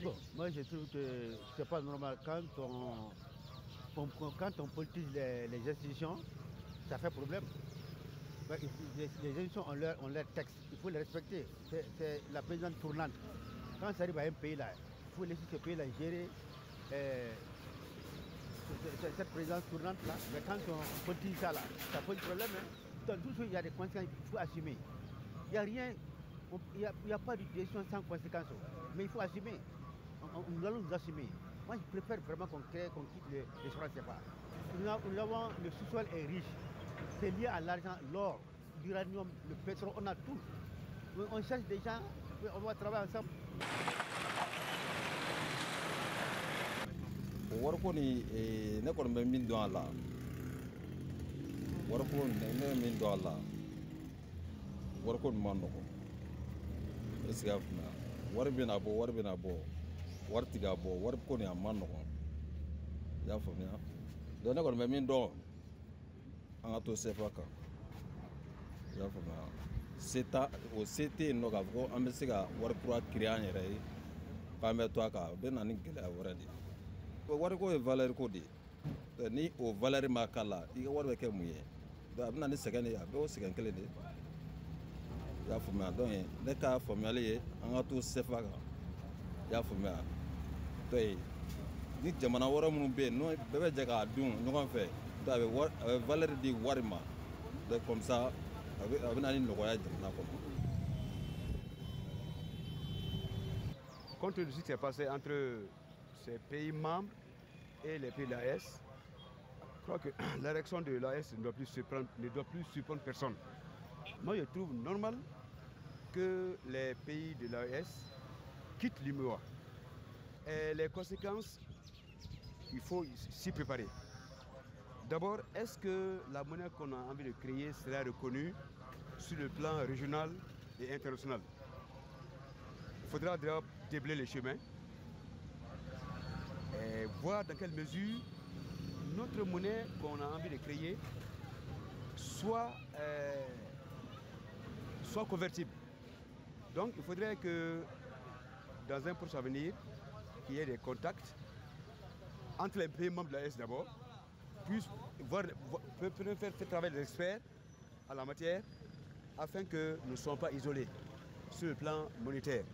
Bon, moi je trouve que c'est pas normal quand on politise les institutions, ça fait problème. Les institutions ont leur texte, il faut les respecter. C'est la présidente tournante. Quand ça arrive à un pays là, il faut laisser ce pays-là gérer cette présidence tournante là. Mais quand on politise ça là, ça pose problème. Hein. Dans tout ça, il y a des conséquences qu'il faut assumer. Il n'y a rien, il n'y a pas de décision sans conséquences. Mais il faut assumer. Nous allons nous assumer. Moi, je préfère vraiment qu'on crée, qu'on quitte les francs CFA. Nous avons, le sous-sol est riche. C'est lié à l'argent, l'or, l'uranium, le pétrole, on a tout. On cherche des gens, on va travailler ensemble. Wariko ni ne kɔni bɛ min dɔn a la, wariko ne bɛ min dɔn a la, wariko nin ma nɔgɔn. Est-ce que y'a faamuya? Wari bɛna bɔ, wari bɛna bɔ, wari ti ka bɔ, wari ko nin a ma nɔgɔn. I y'a faamuya? Donc ne kɔni bɛ min dɔn, an ka to CFA kan. I y'a faamuya? Se t'a o se tɛ yen nɔ k'a fɔ ko an bɛ se ka wari kura créer an yɛrɛ ye k'an bɛ to a kan, o bɛ na ni gɛlɛya wɛrɛ de ye. Wariko ye valeur ko de ye, ni o valeur ma k'a la, i ka wari bɛ kɛ mun ye? Donc a bɛ na ni sɛgɛn de ye, a bɛɛ y'o sɛgɛn kelen de ye. I y'a faamuya? Donc ne ka faamuyali ye an ka to CFA kan. I y'a faamuya? Donc ni jamana wɛrɛ minnu bɛ yen n'o bɛɛ bɛ jɛ k'a dun ɲɔgɔn fɛ, donc a bɛ valeur di wari ma. Donc comme ça a bɛ na ni nɔgɔya jamana kɔnɔ. Compte tenu de ce qui s'est passé entre ces pays membres et les pays de l'AES, je crois que la réaction de l'AES ne doit plus surprendre, ne doit plus surprendre personne. Moi, je trouve normal que les pays de l'AES quittent l'UMOA. Et les conséquences, il faut s'y préparer. D'abord, est-ce que la monnaie qu'on a envie de créer sera reconnue sur le plan régional et international? Il faudra d'abord déblayer les chemins et voir dans quelle mesure notre monnaie qu'on a envie de créer soit convertible. Donc il faudrait que dans un proche avenir, qu'il y ait des contacts entre les pays membres de l'AES d'abord, puissent faire travailler des experts à la matière afin que nous ne soyons pas isolés sur le plan monétaire.